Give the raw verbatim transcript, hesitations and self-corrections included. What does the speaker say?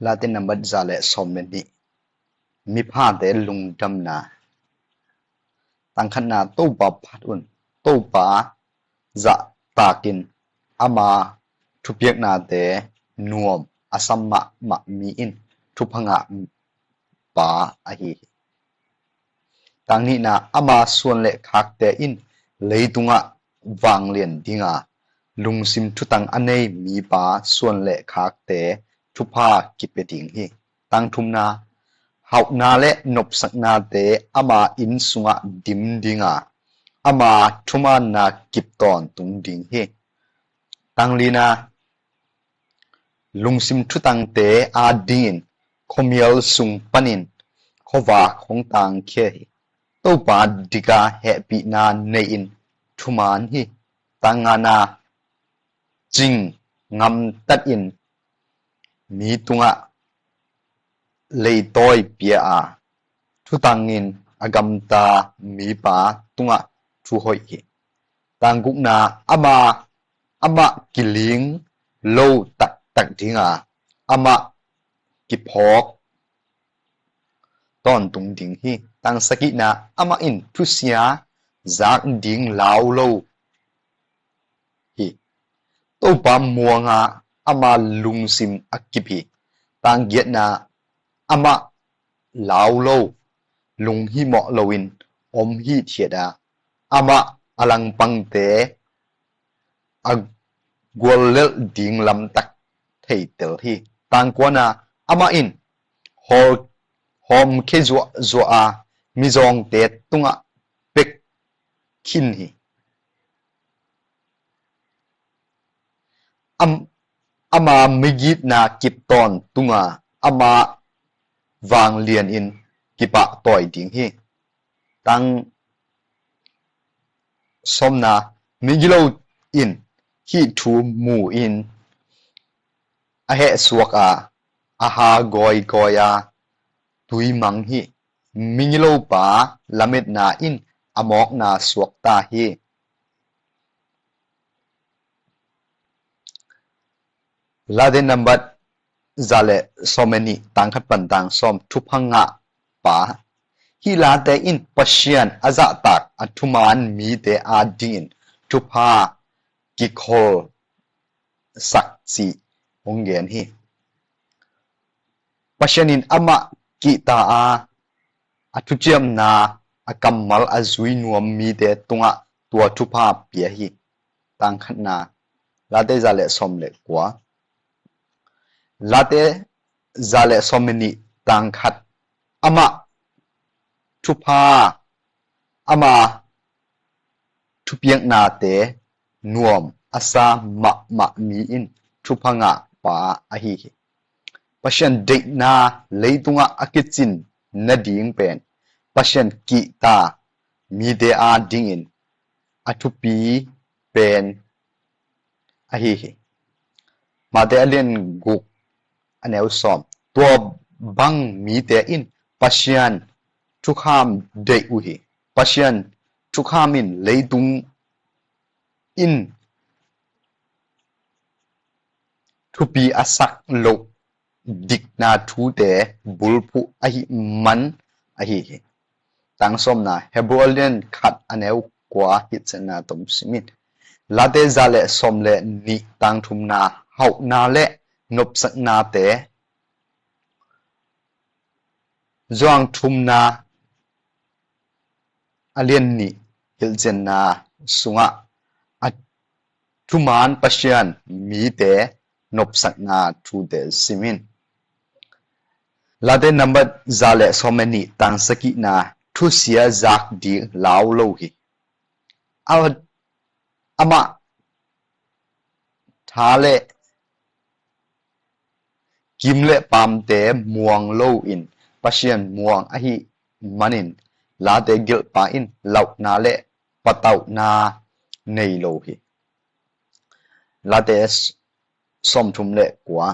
Late nambat za le sawm le nih. Miphate lungdamna. Tangkhatna, Topa phat un. Topa zahtakin ama thupiaknate nuam a sam mahmah mi in thupha ngah pa ahi hi. Tangnihna, ama suan le khakte in leitungah vanglian dinga, lungsim thutang a nei mipa suan le khakte thupha kipia ding hi. Tangthumna, hauhna le nopsaknate ama inn sungah dim dinga, ama thumaanna kip tawntung ding hi. Tanglina, lungsim thutangte adingin khuamial sung panin khuavak hong tangkhia hi. Topa dika hehpihna nei-in thuman hi. Tangngana, cing ngamtatin mi tungah leitawi pia a, thutangin a gamta mipa tungah thu hoih hi. Tanggukna, ama, amah kiling lo taktak dinga, amah kiphawk tawntung ding hi. Tangsagihna, amah in thusia zak ding lau lo hi. Topa muanga ama lungsim a kip hi. Tanggiatna, amah lau lo, lunghimawh loin om hithiat a, amah a langpangte a guallelh ding lamtak theitel hi. Tangkuana, amah in hawl hawmkhia zuahzuah a, mizawngte tungah pek khin hi. Am, ama migitna kip tawntunga, ama vanglianin kipahtawi ding hi. Tang sawmna, migilo in hih thu mu-in a hehsuak a, a ha gawigawi a, tui mang hi. Migilopa lametna in a mawkna suakta hi. Late nambat za le sawm le nih, tangkhat pan tang sawm, thupha ngah pa. Hih late in Pasian a zahtak a thuman mite adingin thupha kikholsak cih hong gen hi. Pasian in amah kihta a, a thuciamna a kammal a zui nuam mite tungah tua thupha pia hi. Tangkhatna, Late za le sawm le kua. Late za le sawm le nih, tangkhat. Amah thupha, ama thupiaknate nuam a sa mahmah mi in thupha ngah pa ahi hi. Pasian deihna leitungah a kicin nading pen Pasian kihta mite adingin a thupi pen ahi hi. Mate a lian guk a neu sawm. Tua bang mite in Pasian thukham deih uh hi. Pasian thukham in leitung in thupi a sak loh dikna thute bulphuh ahih man ahi hi. Tang sawmna, Hebru a lian khat a neu kua, hih ciangin tom sim in. Late za le sawm le nih, tang thumna, hauhna le nopsaknate. Johan thumna a lian nih hilhcianna sungah a thuman Pasian mite nopsakna thute sim in. Late nambat za le sawm le nih, tang sagihna, thusia zak ding lau lo hi. A, amah tha le kim le paamte muang loin Pasian muang ahih manin Late gelhpa in lauhna le patauhna nei lo hi. Late sawmthum le kua.